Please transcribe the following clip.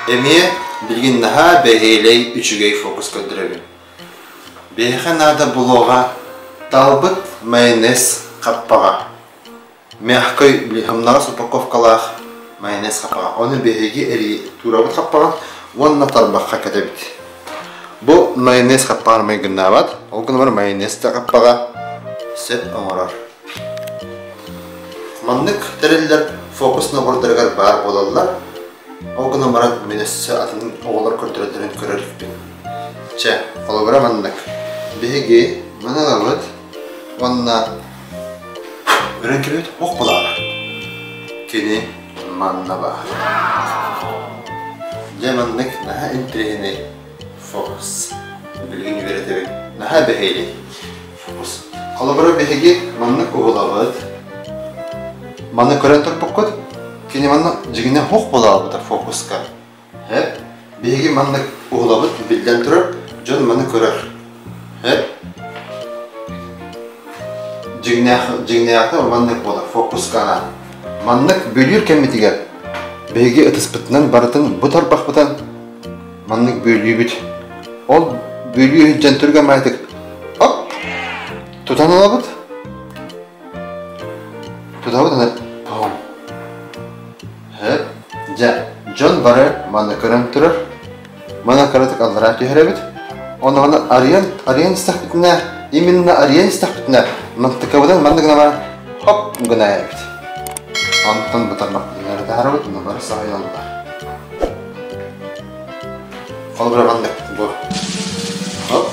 Эмиэ билигин наһаа бэһиэлэй үчүгэй фокус көрдөрөбүн. Биһиэхэ наада булуоҕа талбыт майонез хаппаҕа. Мягкай сымнаҕас упаковкалаах майонез хаппаҕа. Ону биһиги эрий туурабыт хаппаҕын уонна тарбахха кэтэбит. Бу майонез хаппаҕар майгыннаабат, ол гынан баран майонез да хаппаҕа сөп оҥорор. Маннык тэриллэр фокус набордарыгар баар буолаллар. Ол гынан баран мин өссө атын оҕолор көрдөрөллөрүн көрөр иликпин. Чэ, холобура маннык. Биһиги маны ылабыт уонна өрөн кэлбит ох булаара. Кини манна баар. Дьэ маннык наһаа интэриэһинэй фокус. Билигин үөрэтэбин. Наһаа бэһиэлэй фокус. Холобура биһиги маннык уһулабыт. Маны көрөн турбуккут, кини манна дьиҥинэ ох булаабыта фокуска. Һэ, биһиги маннык уһулабыт, биллэн турар, дьон маны көрөр. Һэ, дьиҥнээх дьиҥнээхтэ маннык буолар, фокуска анаан. Маннык бүлүүр кэммитигэр биһиги ытыспытынан барытын бу тарбахпытын маннык бүөлүүбүт. Ол бүөлүү сылдьан түргэн баайытык оп тутан ылабыт. Тутабыт аны пом. Дьэ, дьон бары маны көрөн турар. Маны кыратык аллараа түһэрэбит. Онно арыйан, арыйан истэхпитинэ, именно арыйан истэхпитинэ, мантыкабытын маннык гына баран, хоп гына эбит. Онтон бытармаппытын таһарабыт, онно бары саҕайаллар. Холобура маннык бу. Хоп.